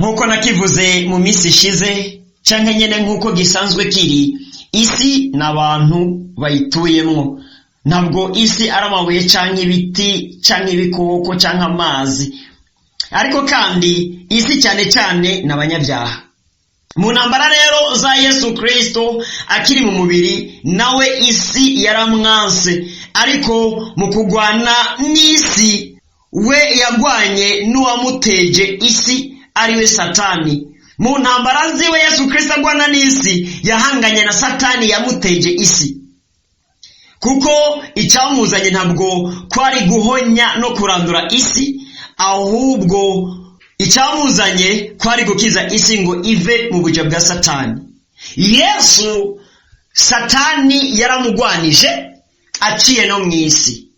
Nk'uko nakivuze mu minsi ishize, canke nyene nk'uko gisanzwe kiri, isi n'abantu bayituyemwo. Ntabwo isi ari amabuye canke ibiti canke ibikoko canke amazi, ariko kandi isi cyane cyane n'abanyabyaha. Mu ntambara rero za Yesu Kristo akiri mu mubiri, nawe isi yaramwanse, ariko mu kugwana n'isi we yagwanye n'uwamuteje isi, ariwe Satani. Mu ntambara ziwe Yesu Kristo agwana n'isi, yahanganye na Satani yamuteje isi, kuko icyamuzanye ntabwo kwari guhonya no kurandura isi, ahubwo icyamuzanye kwari gukiza isi ngo ive mu buja bwa Satani. Yesu Satani yaramugwanije aciye no mu isi.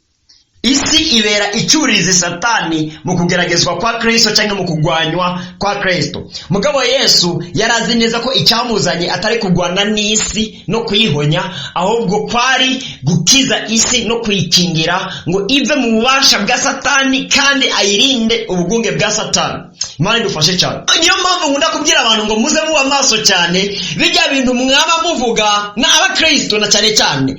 Isi ibera icyuririzi Satani mu kugeragezwa kwa Kristo cyangwa mu kugwanywa kwa Kristo. Mugabo Yesu yarazi neza ko icyamuzanye atari kugwana n'isi no kuyihonya, ahubwo kwari gukiza isi no kuyikingira ngo ive mu bubasha bwa Satani kandi ayirinde ubugunge bwa Satani. Imana idufashe cyane. Niyo mpamvu nkunda kubwira abantu ngo muze muba maso cyane, bijya bintu mwaba muvuga na abakristo na cyane cyane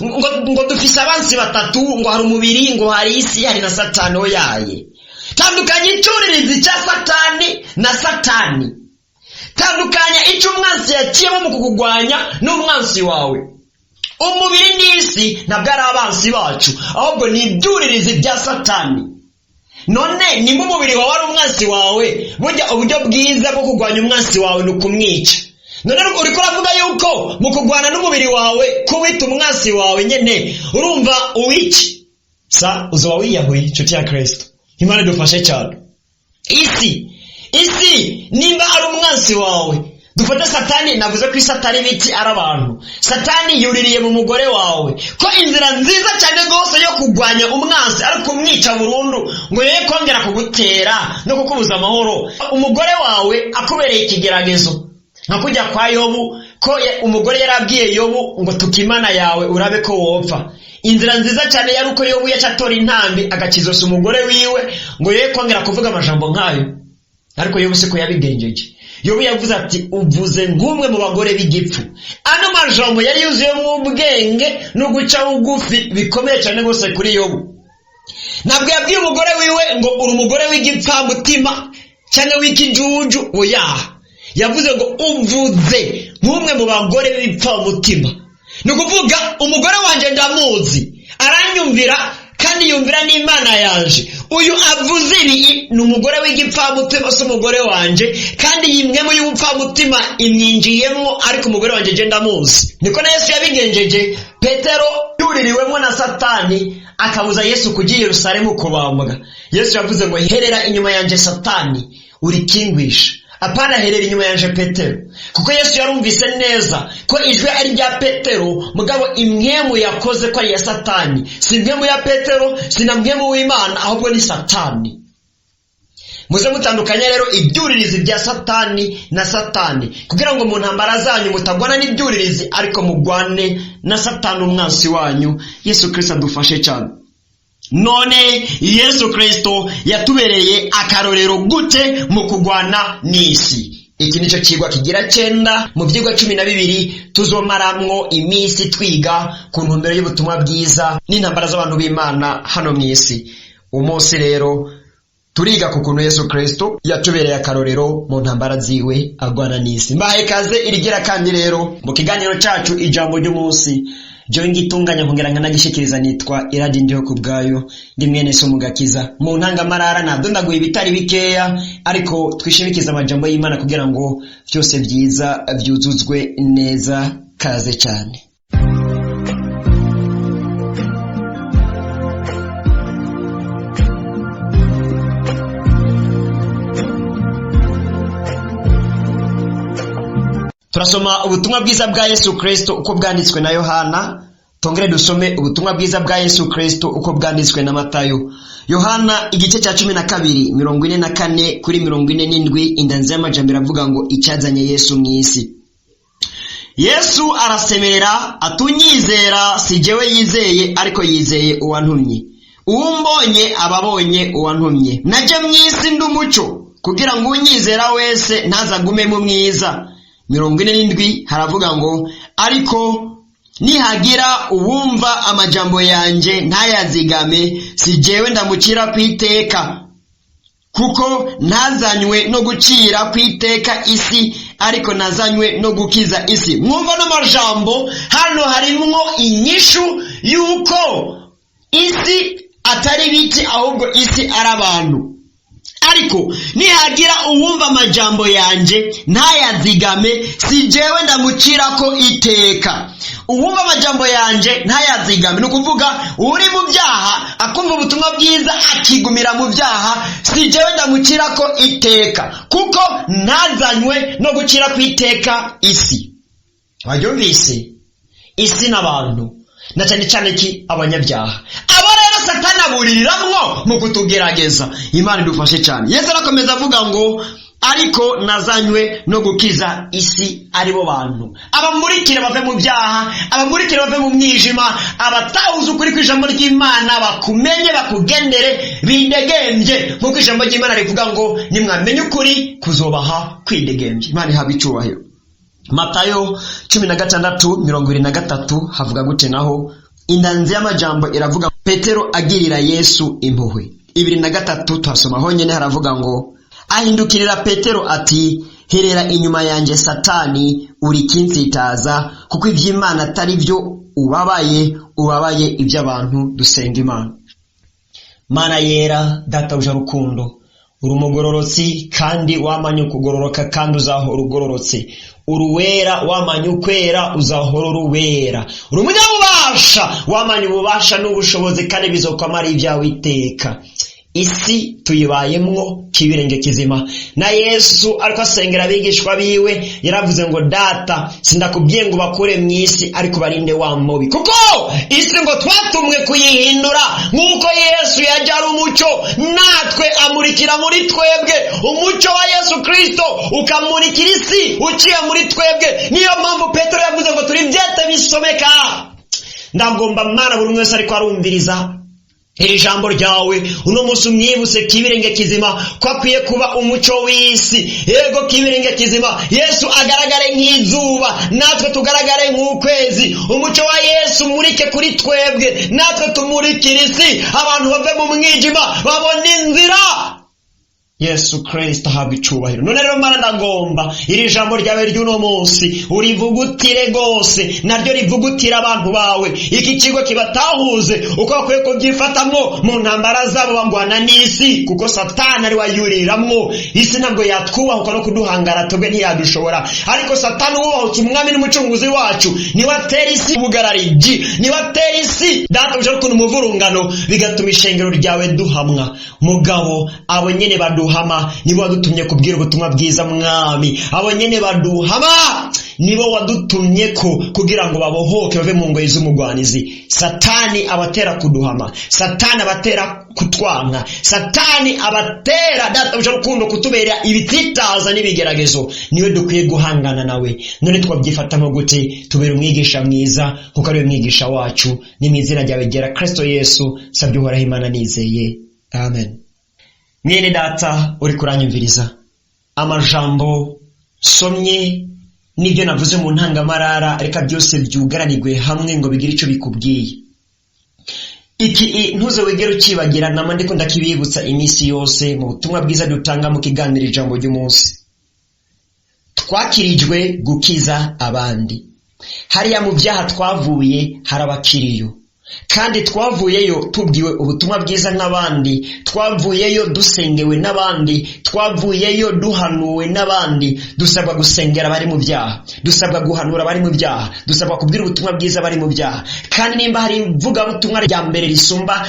ngo dufise abansi batatu, ngo hari umubiri, ngo hari isi, hari na Satani. Oyaye, tandukanya icuririzi cya Satani na Satani. Tandukanya icyo umwansi yaciyemo mu kukugwanya n'umwansi wawe. Umubiri n'isi ntabwo ari abansi bacu, ahubwo ni ibyuririzi bya Satani. None nimba umubiri wawe ari umwansi wawe, burya uburyo bwiza bwo kurwanya umwansi wawe ni ukumwica. None uriko uravuga yuko mu kurwana n'umubiri wawe kuwita umwansi wawe nyene, urumva uwiki sa uzoba wiyahuye. Inshuti ya Kristo, Imana idufashe cyane. Isi nimba ari umwansi wawe, dufate Satani, navuze ko isi atari ibiti ari abantu. Satani yuririye mu mugore wawe, ko inzira nziza cyane rwose yo kurwanya umwansi ari kumwica burundu ngo yoye kongera kugutera no kukubuza amahoro. Umugore wawe akubereye ikigeragezo, nka kujya kwa Yobu, ko umugore yarabwiye Yobu ngo tuka Imana yawe urabe ko wopfa. Inzira nziza cyane yari uko Yobu yaca atora intambi agakizosa umugore wiwe ngo yoye kongera kuvuga amajambo nk'ayo. Ariko Yobu siko yabigenjeje. Yobu yavuze ati uvuze nk'umwe mu bagore b'igipfu. Ano majambo yari yuzuyemo ubwenge no guca bugufi bikomeye cyane rwose kuri Yobu. Ntabwo yabwiye umugore wiwe ngo uri umugore w'igipfamutima cyangwa w'ikijuju, oya. Yavuze ngo uvuze nk'umwe mu bagore b'ibipfamutima. Ni ukuvuga umugore wanjye ndamuzi, aranyumvira kandi yumvira n'Imana yanje. Uyu avuze ibi ni umugore w'igipfamutima, si umugore wanje, kandi yimwemo y'ubupfamutima imwinjiyemo, ariko umugore wanje je ndamuzi. Niko na Yesu yabigenjeje. Petero yuririwemo na Satani akabuza Yesu kujya i Yerusalemu kubambwa. Yesu yavuze ngo herera inyuma yanje Satani, uri kingwisha. Apana herera inyuma yanje Petero, kuko Yesu yarumvise neza ko ijwi ari rya Petero, mugabo imwemu yakoze ko ari iya Satani. Si imwemu ya Petero, si na mwemu w'Imana, ahubwo ni Satani. Muze mutandukanye rero ibyuririzi bya Satani na Satani, kugira ngo mu ntambara zanyu mutagwana n'ibyuririzi, ariko mugwane na Satani umwansi wanyu. Yesu Kristo adufashe cyane. None Yesu Kristo yatubereye akarorero gute mu kugwana n'isi? Iki nicyo kigwa kigira 9 mu byigwa 12 tuzomaramwo iminsi twiga ku ntumbero y'ubutumwa bwiza n'intambara z'abantu b'Imana hano mu isi. Umunsi rero turiga ku kuntu Yesu Kristo yatubereye akarorero mu ntambara ziwe agwana n'isi. Mbahaye kaze irigira kandi rero mu kiganiro cyacu ijambo ry'umunsi. Jewe ngitunganya nkongera nkanagishikiriza, nitwa Iradi Ndiho kubwayo, ndi mwene so mugakiza. Mu ntangamarara nadondaguye ibitari bikeya, ariko twishimikize amajambo y'Imana kugira ngo byose byiza byuzuzwe neza. Kaze cyane. Turasoma ubutumwa bwiza bwa Yesu Kristo uko bwanditswe na Yohana. Tongere dusome ubutumwa bwiza bwa Yesu Kristo uko bwanditswe na Matayo. Yohana igice cya 12 44 kuri 47, indanzi y'amajambo iravuga ngo icyazanye Yesu mu isi. Yesu arasemerera atunyizera, si jewe yizeye, ariko yizeye uwantumye. Uwumbonye ababonye uwantumye. Naje mu isi ndi umuco, Kugira ngo unyizera wese ntazagume mu mwiza. 47 haravuga ngo: ariko nihagira uwumva amajambo yanjye ntayazigame, si jewe ndamucira kwiteka, kuko ntazanywe no gucira kwiteka isi, ariko nazanywe no gukiza isi. Mwumva n'amajambo hano harimwo inyishu yuko isi atari ibiti, ahubwo isi ari abantu. Ariko nihagira uwumva amajambo yanjye ntayazigame, si jewe ndamucira ko iteka. Uwumva amajambo yanjye ntayazigame, ni ukuvuga uri mu byaha akumva ubutumwa bwiza akigumira mu byaha, si jewe ndamucira ko iteka, kuko ntazanywe no gucira ku iteka isi. Wabyumvise? Isi n'abantu, na cyane cyane ki abanyabyaha. Abo rero Satani aburiramwo mu kutugerageza. Imana idufashe cyane. Yesu arakomeza avuga ngo: ariko nazanywe no gukiza isi, aribo bantu, abamurikire bave mu byaha, abamurikire bave mu mwijima, abatahuza ukuri kw'ijambo ry'Imana bakumenye, bakugendere bidegembye, nk'uko ijambo ry'Imana rivuga ngo: nimwamenye ukuri kuzobaha kwidegembye. Imana ihabwa icyubahiro. Matayo 16:23 havuga gute naho? Indanzi y'amajambo iravuga Petero agirira Yesu impuhwe. 23 tuhasoma honyine, haravuga ngo: ahindukirira Petero ati: herera inyuma yanjye Satani, uri kinsitaza, kuko iby'Imana atari byo ubabaye, ubabaye iby'abantu. Dusenga Imana. Mana yera, Databuja rukundo, uri umugororotsi kandi wamanye ukugororoka, kandi uzahora ugororotse. Uruwera, wamanye ukwera, uzahora uruwera. Uri umunyabubasha, wamanye ububasha n'ubushobozi, kandi bizokwama ari ibyawe iteka. Isi tuyibayemwo kibirenge kizima. Na Yesu ariko asengera abigishwa biwe yaravuze ngo: Data, sindakubwiye ngo bakure mu isi, ariko barinde wa mubi, kuko isi ngo twatumwe kuyihindura. Nk'uko Yesu yajya ari umucyo, natwe amurikira muri twebwe. Umucyo wa Yesu Kristo ukamurikira isi uciye muri twebwe. Niyo mpamvu Petero yavuze ngo turi byete bisomeka. Ndagomba, Mana, buri umwe wese ariko arumviriza iri jambo ryawe uno munsi, umwibutse kibirenge kizima ko akwiye kuba umucyo w'isi. Yego, kibirenge kizima, Yesu agaragare nk'izuba, natwe tugaragare nk'ukwezi. Umucyo wa Yesu umurike kuri twebwe, natwe tumurikire isi, abantu bave mu mwijima babone inzira. Yesu Kristo ahabwa icubahiro. None rero Mana, ndagomba iri jambo ryawe ry'uno munsi urivugutire rwose, naryo rivugutire abantu bawe, iki kigo kibatahuze uko bakwiye kubyifatamwo mu ntambara zabo bagwana n'isi, kuko Satani ari wayuriramwo. Isi ntabwo yatwubahuka no kuduhangara, twebwe ntiyadushobora, ariko Satani wubahutse Umwami n'Umucunguzi wacu niwe atera isi ubugarariji, niwe atera isi, Data ukuntu umuvurungano, bigatuma ishengero ryawe duhamwa. Mugabo abo nyene baduhama nibo wadutumye kubwira ubutumwa bwiza. Mwami, abo nyene baduhama nibo wadutumye ko kugira ngo babohoke bave mu ngoyi z'umugwanizi. Satani abatera kuduhama, Satani abatera kutwanka, Satani abatera, Databuja rukundo, kutubera ibititaza n'ibigeragezo, niwe dukwiye guhangana nawe. None twabyifatamo gute? Tubera umwigisha mwiza, kuko ariwe mwigisha wacu. Ni mu izina ryawe ryera Kristo Yesu sabye, Uhoraho Imana, nizeye, amen. Mwene Data uri kuranyumviriza, amajambo somye n'ibyo navuze mu ntangamarara, reka byose byugaranirwe hamwe ngo bigire icyo bikubwiye. Iki ntuze wigere ukibagira, nama ndiko ndakibibutsa iminsi yose mu butumwa bwiza dutanga mu kiganiro Ijambo ry'Umunsi. Twakirijwe gukiza abandi. Hariya mu byaha twavuye harabakiriyo, kandi twavuyeyo tubwiwe ubutumwa bwiza nk'abandi, twavuyeyo dusengewe n'abandi, twavuyeyo duhanuwe n'abandi. Dusabwa gusengera abari mu byaha, dusabwa guhanura abari mu byaha, dusabwa kubwira ubutumwa bwiza abari mu byaha. Kandi nimba hari ivugabutumwa rya mbere risumba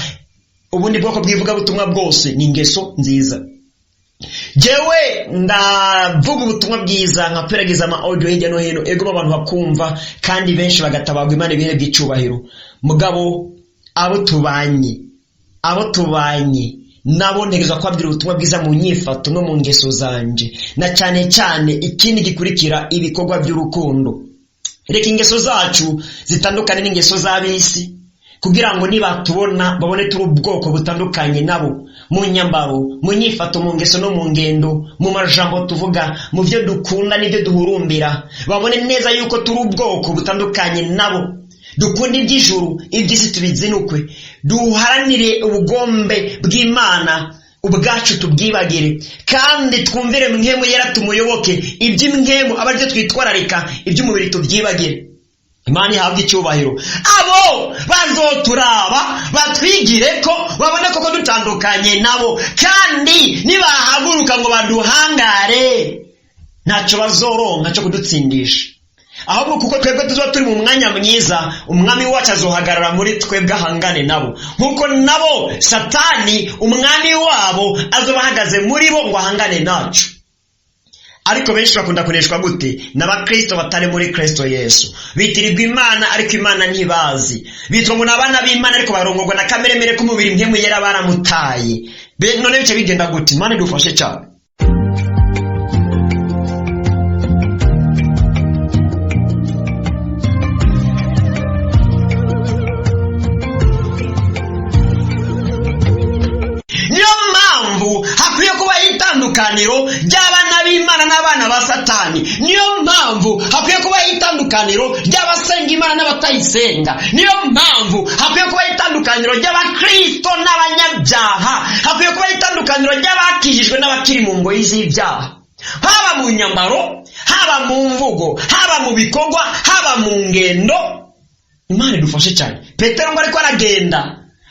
ubundi bwoko bw'ivugabutumwa bwose, ni ingeso nziza. Jewe ndavuga ubutumwa bwiza, nkakwiragiza ama audio hirya no hino, ego, abantu bakumva kandi benshi bagatabagwa. Imana ibihe by'icubahiro. Mugabo abo tubanye nabo ntegerezwa kubabwira ubutumwa bwiza mu nyifato no mu ngeso zanje, na cyane cyane ikindi gikurikira, ibikorwa by'urukundo. Reka ingeso zacu zitandukane n'ingeso z'ab'isi, Kugira ngo nibatubona babone turi ubwoko butandukanye nabo, mu nyambaro, mu nyifato, mu ngeso no mu ngendo, mu majambo tuvuga, mu byo dukunda n'ibyo duhurumbira, babone neza yuko turi ubwoko butandukanye nabo. Dukunda iby'ijuru, iby'isi tubizinukwe, duharanire ubugombe bw'Imana, ubwacu tubwibagire, kandi twumvire Mpwemu Yera tumuyoboke, iby'imwemu aba aribyo twitwararika, iby'umubiri tubyibagire. Imana ihabwe icyubahiro. Abo bazoturaba batwigire ko babone koko dutandukanye nabo, kandi nibahaguruka ngo baduhangare ntacyo bazoronka cyo kudutsindisha, ahubwo kuko twebwe tuzoba turi mu mwanya mwiza, umwami wacu azohagarara muri twebwe ahangane nabo, nk'uko nabo Satani umwami wabo azoba ahagaze muri bo ngo ahangane nacu. Ariko benshi bakunda kuneshwa gute? N'abakristo batari muri Kristo Yesu, bitirirwa Imana ariko Imana ntibazi, bitwa ngo n'abana b'Imana ariko barongorwa na kameremere k'umubiri, Mpwemu Yera baramutaye. None bice bigenda gute? Imana idufashe cyane. Niyo mpamvu hakwiye kubaho itandukaniro ry'abana b'Imana n'abana ba Satani. Niyo mpamvu hakwiye kubaho itandukaniro ry'abasenga Imana n'abatayisenga. Niyo mpamvu hakwiye kubaho itandukaniro ry'abakristo n'abanyabyaha. Hakwiye kubaho itandukaniro ry'abakijijwe n'abakiri mu ngoyi z'ibyaha, haba mu nyambaro, haba mu mvugo, haba mu bikorwa, haba mu ngendo. Imana idufashe cyane. Petero ngo ariko aragenda,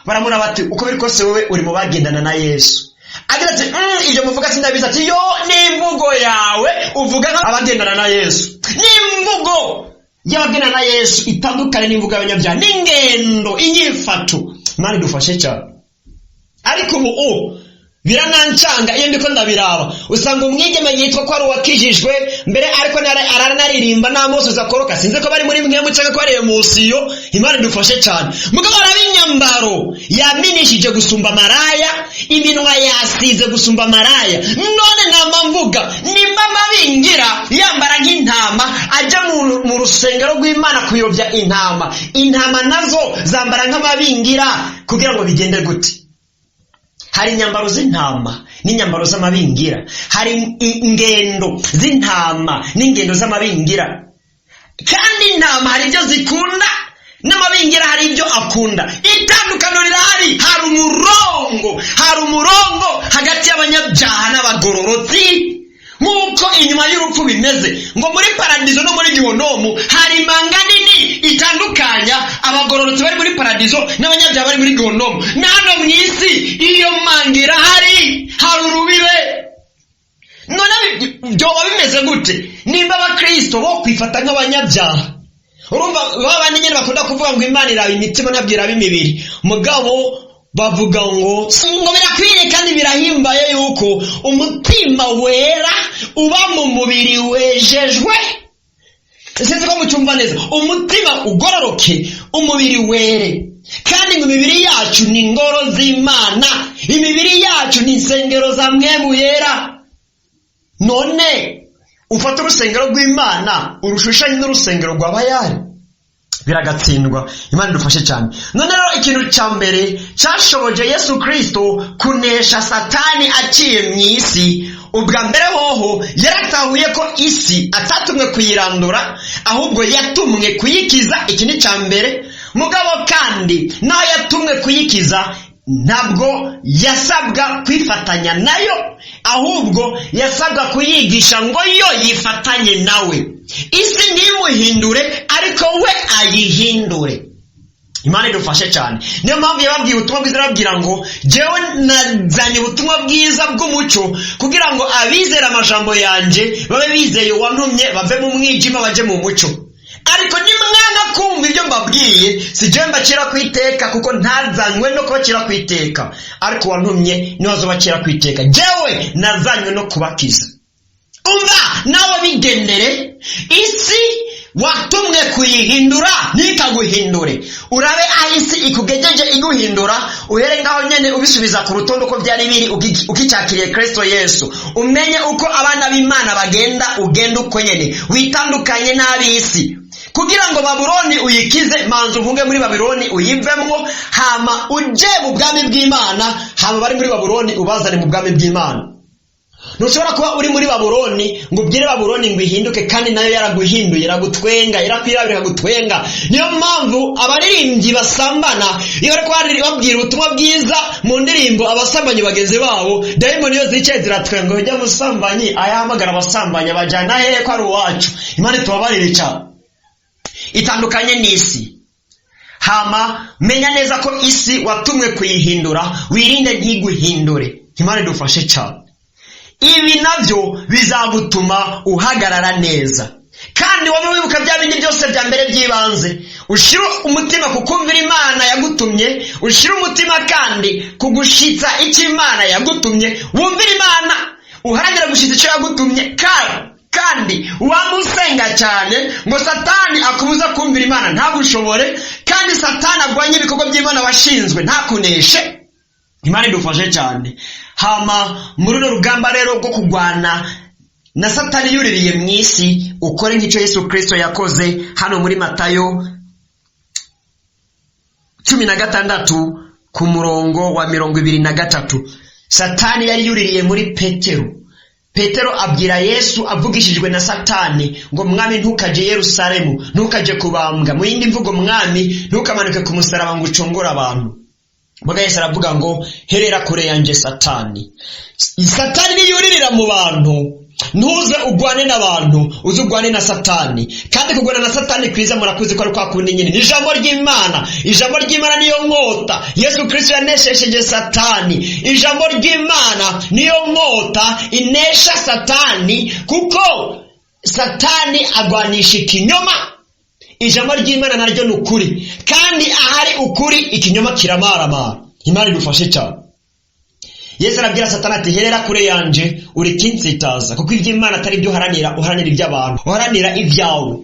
baramura bati uko biri kose wowe uri mu bagendana na Yesu. Agira ati ibyo muvuga sindabizi. Ati yo n'imvugo yawe uvuga nk'abagendana na Yesu. N'imvugo y'abagendana na Yesu itandukanye n'imvugo y'abanyabyaha, n'ingendo, inyifato. Imana idufashe cyane. Ariko ubu biranancanga iyo ndiko ndabiraba, usanga umwigeme yitwa ko ari uwakijijwe mbere, ariko aranaririmba n'amosozi akoroka, sinzi ko bari muri mwemu cyangwa ko ari emusiyo. Imana idufashe cyane. Mugabo araba inyambaro yaminishije gusumba maraya, iminwa yasize gusumba maraya. None nama mvuga nimba mabingira yambara nk'intama ajya mu rusengero rw'Imana kuyobya intama, intama nazo zambara nk'amabingira kugira ngo bigende gute? Hari inyambaro z'intama n'inyambaro z'amabingira, hari ingendo z'intama n'ingendo z'amabingira. Kandi intama hari ibyo zikunda n'amabingira hari ibyo akunda. Itandukaniro rirahari. Hari umurongo hagati y'abanyabyaha n'abagororotsi, nk'uko inyuma y'urupfu bimeze. Ngo muri paradizo no muri gihonomu hari imanga nini itandukanya abagororotsi bari muri paradizo n'abanyabyaha bari muri gihonomu. Na hano mu isi iyo manga irahari, hari urubibe. None byoba bimeze gute nimba abakristo bo kwifata nk'abanyabyaha? Urumva babandi nyine bakunda kuvuga ngo Imana iraba imitima ntabwo iraba imibiri, mugabo bavuga ngo birakwiriye kandi birahimbaye yuko umutima wera uba mu mubiri wejejwe. Sinzi ko mucyumva neza. Umutima ugororoke, umubiri were. Kandi ngo imibiri yacu ni ingoro z'Imana, imibiri yacu ni insengero za Mpwemu Yera. None ufata urusengero rw'Imana urushushanye n'urusengero rwa Bayali, biragatsindwa. Imana idufashe cyane. None rero ikintu cya mbere cyashoboje Yesu Kristo kunesha Satani aciye mu isi, ubwa mbere hoho yaratahuye ko isi atatumwe kuyirandura, ahubwo yatumwe kuyikiza. Iki ni cya mbere. Mugabo kandi naho yatumwe kuyikiza, ntabwo yasabwa kwifatanya nayo, ahubwo yasabwa kuyigisha ngo yo yifatanye nawe. Isi ntimuhindure, ariko we ayihindure. Imana idufashe cyane. Niyo mpamvu yababwiye ubutumwa bwiza, arababwira ngo jewe nazanye ubutumwa bwiza bw'umucyo kugira ngo abizera amajambo yanjye babe bizeye uwantumye, bave mu mwijima baje mu mucyo. Ariko nimwanga kumva ibyo mbabwiye, si jewe mbacira ku iteka, kuko ntazanywe no kubacira ku iteka, ariko uwantumye niwe azobacira ku iteka. Jewe nazanywe no kubakiza. Umva nawe bigendere, isi watumwe kuyihindura ntikaguhindure. Urabe aho isi ikugejeje iguhindura, uhere ngaho nyene ubisubiza ku rutonde uko byari biri ukicyakiriye Kristo Yesu. Umenye uko abana b'Imana bagenda, ugenda uko nyene, witandukanye n'ab'isi. Kugira ngo Babuloni uyikize, manza uhunge muri Babuloni, uyivemwo, hama uje mu bwami bw'Imana, hama bari muri Babuloni ubazane mu bwami bw'Imana. Ntushobora kuba uri muri Babuloni ngo ubwire Babuloni ngo ihinduke, kandi nayo yaraguhinduye, iragutwenga, irakwirabira, ikagutwenga. Niyo mpamvu abaririmbyi basambana, iyo bari babwira ubutumwa bwiza mu ndirimbo abasambanyi bagenzi babo, dayimoni iyo zicaye ziratwenga: "Ujya musambanyi ayahamagara abasambanyi abajyana hehe ko ari uwacu?" Imana itubabarire cyane. Itandukanye n'isi. Hama menya neza ko isi watumwe kuyihindura, wirinde ntiguhindure. Imana idufashe cyane. Ibi nabyo bizagutuma uhagarara neza, kandi wowe wibuka bya bindi byose bya mbere by'ibanze. Ushyire umutima ku kumvira Imana yagutumye, ushyire umutima kandi ku gushitsa icyo Imana yagutumye. Wumvire Imana, uharanire gushitsa icyo yagutumye, kandi wamusenga cyane ngo Satani akubuza kumvira Imana ntagushobore, kandi Satani agwanye ibikorwa by'Imana washinzwe ntakuneshe. Imana idufashe cyane. Hama muri runo rugamba rero rwo kurwana na Satani yuririye mu isi, ukore nk'icyo Yesu Kirisito yakoze hano muri Matayo 16 ku murongo wa 23. Satani yari yuririye muri Petero. Petero abwira Yesu avugishijwe na Satani ngo: "Mwami, ntukaje Yerusalemu, ntukaje kubambwa." Mu yindi mvugo: "Mwami, ntukamanuke ku musaraba ngo ucungure abantu." Mbuga Yesu aravuga ngo: "Herera kure yanjye, Satani." Satani niyuririra mu bantu, ntuze ugwane n'abantu, uze ugwane na Satani. Kandi kugwana na Satani kwiza, murakuzi ko ari kwa kundi nyine, ni ijambo ry'Imana. Ijambo ry'Imana niyo nkota Yesu Kristo yaneshesheje Satani. Ijambo ry'Imana niyo nkota inesha Satani, kuko Satani agwanisha ikinyoma. Ijambo ry'Imana naryo ni ukuri, kandi ahari ukuri ikinyoma kiramaramara. Imana idufashe cyane. Yesu arabwira Satani ati: "Herera kure yanje, uri kinsitaza, kuko iby'Imana atari ibyo uharanira, uharanira iby'abantu, uharanira ibyawe."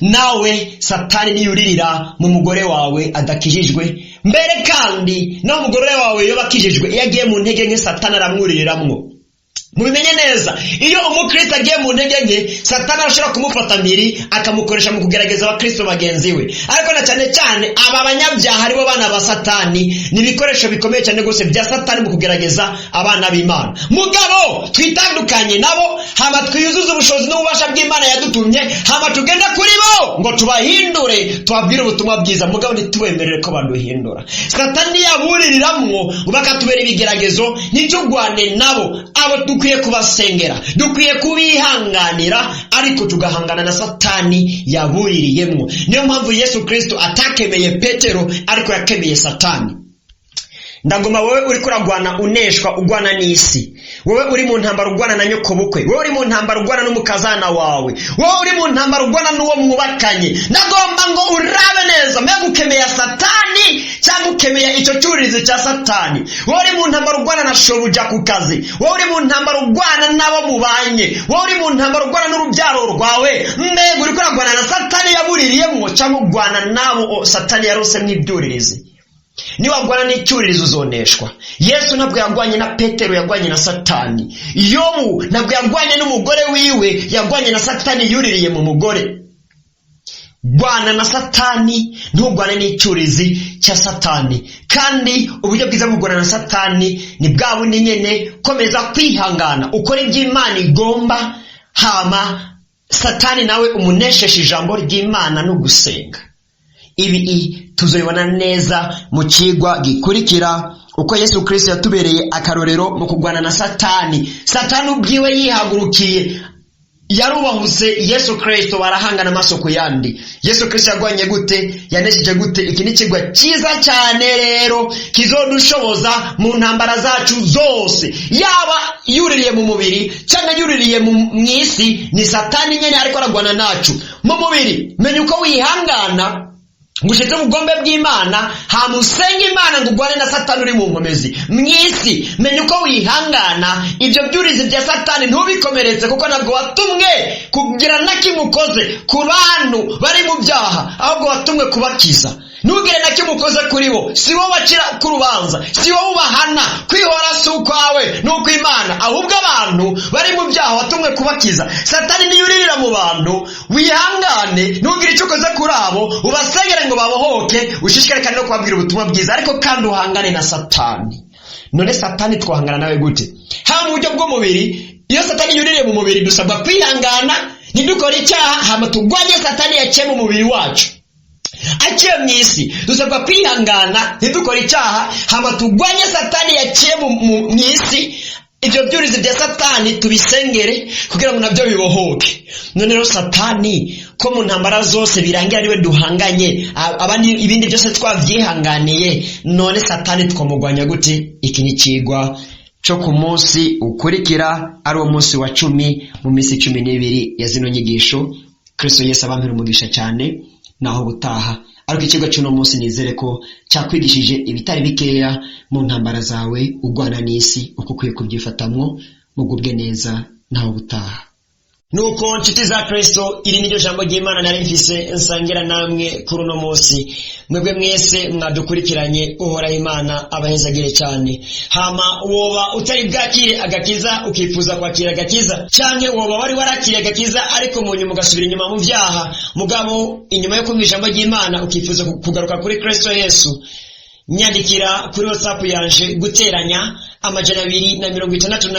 Nawe Satani niyuririra mu mugore wawe adakijijwe mbere, kandi naho umugore wawe yoba akijijwe, iyo agiye mu ntege nke Satani aramwuririramwo. Mubimenye neza, iyo umukristo agiye mu ntege nke, Satani arashobora kumufata mpiri, akamukoresha mu kugerageza abakristo bagenzi we. Ariko na cyane cyane aba banyabyaha, aribo bana ba Satani, ni ibikoresho bikomeye cyane rwose bya Satani mu kugerageza abana b'Imana. Mugabo twitandukanye nabo, hama twiyuzuze ubushobozi n'ububasha bw'Imana yadutumye, hama tugende kuri bo ngo tubahindure, tubabwire ubutumwa bwiza. Mugabo ntitubemerere ko baduhindura. Satani yabuririramwo ngo bakatubera ibigeragezo, ntitugwane nabo. Abo dukwiye kubasengera, dukwiye kubihanganira, ariko tugahangana na Satani yabuririyemwo. Niyo mpamvu Yesu Kristo atakemeye Petero, ariko yakemeye Satani. Ndagoma wowe uri kuragwana uneshwa, ugwana n'isi, wowe uri mu ntambara ugwana na nyokobukwe, wowe uri mu ntambara ugwana n'umukazana wawe, wowe uri mu ntambara ugwana n'uwo mwubakanye, ndagomba ngo urabe neza mbega ukemeye Satani cyangwa ukemeye icyo cyuririzi cya Satani. Wowe uri mu ntambara ugwana na shobuja ku kazi, wowe uri mu ntambara ugwana n'abo mubanye, wowe uri mu ntambara ugwana n'urubyaro rwawe, mbega uri kuragwana na Satani yabuririyemo cyangwa ugwana n'abo Satani yarosemo ibyuririzi? Niwagwana n'icyuririzo uzoneshwa. Yesu ntabwo yagwanye na Petero, yagwanye na Satani. Yobu ntabwo yagwanye n'umugore wiwe, yagwanye na Satani yuririye mu mugore. Gwana na Satani, ntugwane n'icyurizi cya Satani. Kandi uburyo bwiza bwo kugwana na Satani ni bwa bundi nyene: komeza kwihangana, ukora ibyo Imana igomba, hama Satani nawe umunesheshe ijambo ry'Imana no gusenga. Ibi tuzobibona neza mu kigwa gikurikira, uko Yesu Kristo yatubereye akarorero mu kurwana na Satani. Satani ubwiwe yihagurukiye, yarubahutse Yesu Kristo, barahangana amaso ku yandi. Yesu Kristo yagwanye gute? Yanesheje gute? Iki ni ikigwa cyiza cyane rero kizodushoboza mu ntambara zacu zose, yaba yuririye mu mubiri cyangwa yuririye mu isi. Ni Satani nyine ariko aragwana nacu mu mubiri. Menya uko wihangana. Ngo ushitse ubugombe bw'Imana, hama usenge Imana ngo ugwane na Satani uri mu nkomezi mu isi. Menya uko wihangana ibyo byurizi bya Satani, ntubikomeretse, kuko ntabwo watumwe kugira na kimwe ukoze ku bantu bari mu byaha, ahubwo watumwe kubakiza. Ntugire na kimwe ukoze kuri bo. Si wowe wacira ku rubanza, si wowe ubahana. Kwihora si ukwawe, ni ukw'Imana. Ahubwo abantu bari mu byaha watumwe kubakiza. Satani niyuririra mu bantu, wihangane, ntugire icyo ukoze kuri abo, ubasengere ngo babohoke, ushishikare kandi no kubabwira ubutumwa bwiza, ariko kandi uhangane na Satani. None Satani twahangana nawe gute? Haba mu buryo bw'umubiri, iyo Satani yuririye mu mubiri, dusabwa kwihangana ntidukore icyaha, hama turwanye Satani yaciye mu mubiri wacu. Aciye mu isi, dusabwa kwihangana ntidukore icyaha, hama turwanye Satani yaciye mu isi. Ibyo byurizi bya Satani tubisengere kugira ngo nabyo bibohoke. None rero Satani, ko mu ntambara zose birangira ariwe duhanganye, abandi ibindi byose twavyihanganiye, none Satani twamugwanya gute? Iki ni icigwa cyo ku munsi ukurikira, ari wo munsi wa 10 mu minsi 12 ya zino nyigisho. Kristo Yesu abampera umugisha cyane, naho butaha. Ariko ikigo cy'uno munsi nizere ko cyakwigishije ibitari bikeya mu ntambara zawe urwana n'isi, uko ukwiye kubyifatamwo. Mugubwe neza, naho butaha. Nuko nshuti za Kristo, iri niryo jambo ry'Imana nari mfise nsangira namwe kuri uno munsi. Mwebwe mwese mwadukurikiranye, Uhoraho Imana abahezagire cyane. Hama woba utari bwakire agakiza, ukifuza kwakira agakiza, canke woba wari warakiriye agakiza ariko mu nyuma ugasubira inyuma mu vyaha, mugabo inyuma yo kumva ijambo ry'Imana ukifuza kugaruka kuri Kristo Yesu, nyandikira kuri WhatsApp yanje: +265 99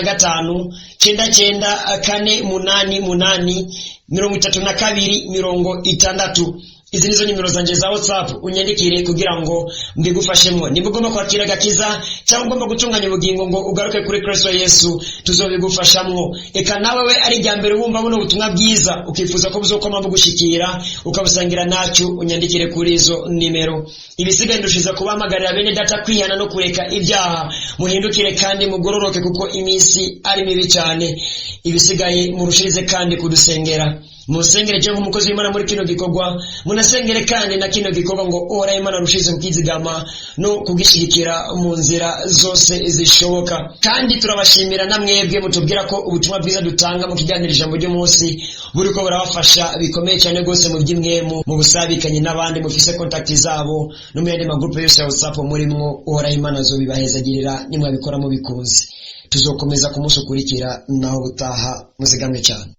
488 32 60. Izi nizo nimero zanje za WhatsApp, unyandikire kugira ngo mbigufashemwo. Nimba ugomba kwakira agakiza cyangwa ugomba gutunganya ubugingo ngo ugaruke kuri Kristo Yesu, tuzobigufashamwo. Eka nawe we ari irya mbere wumva buno butumwa bwiza, ukifuza ko buzokoma bugushikira ukabusangira nacu, unyandikire kuri izo nimero. Ibisigaye ndushiza kubahamagarira bene data kwihana no kureka ibyaha. Muhindukire kandi mugororoke, kuko iminsi ari mibi cyane. Ibisigaye murushirize kandi kudusengera. Musengere je nk'umukozi w'Imana muri kino gikorwa, munasengere kandi na kino gikorwa ngo Uhoraho Imana arushize kukizigama no kugishigikira mu nzira zose zishoboka. Kandi turabashimira na mwebwe mutubwira ko ubutumwa bwiza dutanga mu kiganiro Ijambo ry'Umunsi buriko burabafasha bikomeye cyane rwose mu by'imwemu, mu busabikanye n'abandi mufise contact zabo no mu yandi magrupe yose ya WhatsApp murimwo. Uhoraho Imana azobibahezagirira nimwabikora mubikunze. Tuzokomeza ku munsi ukurikira, naho butaha, muzigamwe cyane.